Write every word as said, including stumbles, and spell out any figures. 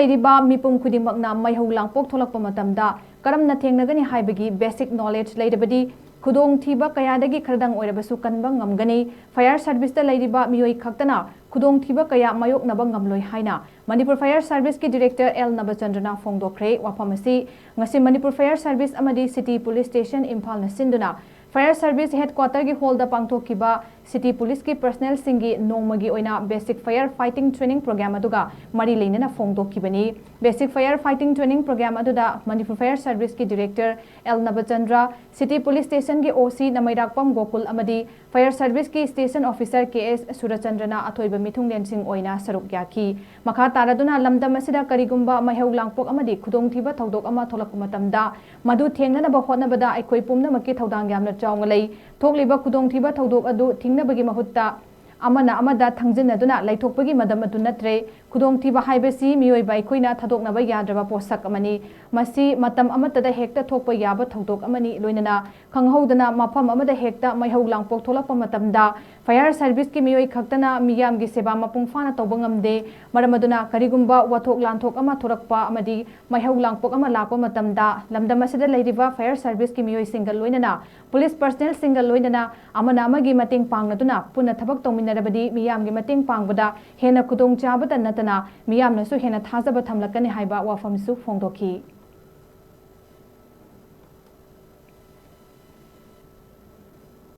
ꯂꯩꯔꯤꯕ ꯃꯤꯄꯨꯝ ꯈꯨꯗꯤꯡꯃꯛꯅ ꯃꯩꯍꯧ ꯂꯥꯡꯄꯣꯛ ꯊꯣꯛꯂꯛꯄ ꯃꯇꯝꯗ ꯀꯔꯝꯅ ꯊꯦꯡꯅꯒꯅꯤ ꯍꯥꯏꯕꯒꯤ basic knowledge ꯂꯩꯔꯕꯗꯤ ꯈꯨꯗꯣꯡꯊꯤꯕ ꯀꯌꯥꯗꯒꯤ ꯈꯔꯗꯪ ꯑꯣꯏꯔꯕꯁꯨ ꯀꯟꯕ ꯉꯝꯒꯅꯤ꯫ Fire serviceꯇ ꯂꯩꯔꯤꯕ ꯃꯤꯑꯣꯏ ꯈꯛꯇꯅ ꯈꯨꯗꯣꯡꯊꯤꯕ ꯀꯌꯥ ꯃꯥꯌꯣꯛꯅꯕ ꯉꯝꯂꯣꯏ ꯍꯥꯏꯅ ꯃꯅꯤꯄꯨꯔ Fire Serviceꯀꯤ Director ꯑꯦꯜ ꯅꯕꯆꯟꯗ꯭ꯔꯅ ꯐꯣꯡꯗꯣꯛꯈ꯭ꯔꯦ꯫ ꯋꯥꯐꯝ ꯑꯁꯤ ꯉꯁꯤ ꯃꯅꯤꯄꯨꯔ Fire Service ꯑꯃꯗꯤ City Police Station ꯏꯝꯐꯥꯜꯅ ꯁꯤꯟꯗꯨꯅ Fire Service Headquarterꯒꯤ hallꯗ ꯄꯥꯡꯊꯣꯛꯈꯤꯕ City Policeꯀꯤ personnelꯁꯤꯡꯒꯤ ꯅꯣꯡꯃꯒꯤ ꯑꯣꯏꯅ basic fire fighting training program ꯑꯗꯨꯒ ꯃꯔꯤ ꯂꯩꯅꯅ ꯐꯣꯡꯗꯣꯛꯈꯤꯕꯅꯤ꯫ Basic fire fighting training program ꯑꯗꯨꯗ ꯃꯅꯤꯄꯨꯔ Fire Serviceꯀꯤ Director L Nabachandra, City Police Stationꯒꯤ OC ꯅꯃꯩꯔꯥꯛꯄꯝ ꯒꯣꯀꯨꯜ ꯑꯃꯗꯤ Fire Serviceꯀꯤ Station Officer ꯀꯦ ꯑꯦꯁ ꯁꯨꯔꯆꯟꯗ꯭ꯔꯅ ꯑꯊꯣꯏꯕ ꯃꯤꯊꯨꯡꯂꯦꯟꯁꯤꯡ ꯑꯣꯏꯅ ꯁꯔꯨꯛ ꯌꯥꯈꯤ꯫ ꯃꯈꯥ ꯇꯥꯔꯗꯨꯅ ꯂꯝꯗꯝ ꯑꯁꯤꯗ ꯀꯔꯤꯒꯨꯝꯕ ꯃꯩꯍꯧ ꯂꯥꯡꯄꯣꯛ ꯑꯃꯗꯤ ꯈꯨꯗꯣꯡꯊꯤꯕ ꯊꯧꯗꯣꯛ ꯑꯃ ꯊꯣꯛꯂꯛꯄ ꯃꯇꯝꯗ ꯃꯗꯨ ꯊꯦꯡꯅꯅꯕ ꯍꯣꯠꯅꯕꯗ ꯑꯩꯈꯣꯏ ꯄꯨꯝꯅꯃꯛꯀꯤ ꯊꯧꯗꯥꯡ ꯌꯥꯝꯅ ꯆꯥꯎꯅ ꯂꯩ꯫ ꯊꯣꯛꯂꯤꯕ ꯈꯨꯗꯣꯡꯊꯤꯕ ꯊꯧꯗꯣꯛ ꯑꯗꯨ ꯊꯤꯡꯅꯕꯒꯤ ꯃꯍꯨꯠꯇ ꯑꯃꯅ ꯑꯃꯗ ꯊꯪꯖꯤꯟꯅꯗꯨꯅ ꯂꯩꯊꯣꯛꯄꯒꯤ ꯃꯇꯝ ꯑꯗꯨ ꯅꯠꯇ꯭ꯔꯦ꯫ ꯈꯨꯗꯣꯡꯊꯤꯕ ꯍꯥꯏꯕꯁꯤ ꯃꯤꯑꯣꯏꯕ ꯑꯩꯈꯣꯏꯅ ꯊꯥꯗꯣꯛꯅꯕ ꯌꯥꯗ꯭ꯔꯕ ꯄꯣꯠꯁꯛ ꯑꯃꯅꯤ꯫ ꯃꯁꯤ ꯃꯇꯝ ꯑꯃꯠꯇꯗ ꯍꯦꯛꯇ ꯊꯣꯛꯄ ꯌꯥꯕ ꯊꯧꯗꯣꯛ ꯑꯃꯅꯤ꯫ ꯂꯣꯏꯅꯅ ꯈꯪꯍꯧꯗꯅ ꯃꯐꯝ ꯑꯃꯗ ꯍꯦꯛꯇ ꯃꯩꯍꯧ ꯂꯥꯡꯄꯣꯛ ꯊꯣꯛꯂꯛꯄ ꯃꯇꯝꯗ Fire Serviceꯀꯤ ꯃꯤꯑꯣꯏ ꯈꯛꯇꯅ ꯃꯤꯌꯥꯝꯒꯤ ꯁꯦꯕꯥ ꯃꯄꯨꯡ ꯐꯥꯅ ꯇꯧꯕ ꯉꯝꯗꯦ꯫ ꯃꯔꯝ ꯑꯗꯨꯅ ꯀꯔꯤꯒꯨꯝꯕ ꯋꯥꯊꯣꯛ ꯂꯥꯟꯊꯣꯛ ꯑꯃ ꯊꯣꯔꯛꯄ ꯑꯃꯗꯤ ꯃꯩꯍꯧ ꯂꯥꯡꯄꯣꯛ ꯑꯃ ꯂꯥꯛꯄ ꯃꯇꯝꯗ ꯂꯝꯗꯝ ꯑꯁꯤꯗ ꯂꯩꯔꯤꯕ Fire Serviceꯀꯤ ꯃꯤꯑꯣꯏꯁꯤꯡꯒ ꯂꯣꯏꯅꯅ Police personnelꯁꯤꯡꯒ ꯂꯣꯏꯅꯅ ꯑꯃꯅ ꯑꯃꯒꯤ ꯃꯇꯦꯡ ꯄꯥꯡꯅꯗꯨꯅ ꯄꯨꯟꯅ ꯊꯕꯛ ꯇꯧꯃꯤꯟꯅꯔꯕꯗꯤ ꯃꯤꯌꯥꯝꯒꯤ ꯃꯇꯦꯡ ꯄꯥꯡꯕꯗ ꯍꯦꯟꯅ ꯈꯨꯗꯣꯡꯆꯥꯕꯇ ꯅꯠꯇꯅ ꯃꯤꯌꯥꯝꯅꯁꯨ ꯍꯦꯟꯅ ꯊꯥꯖꯕ ꯊꯝꯂꯛꯀꯅꯤ ꯍꯥꯏꯕ ꯋꯥꯐꯝꯁꯨ ꯐꯣꯡꯗꯣꯛꯈꯤ꯫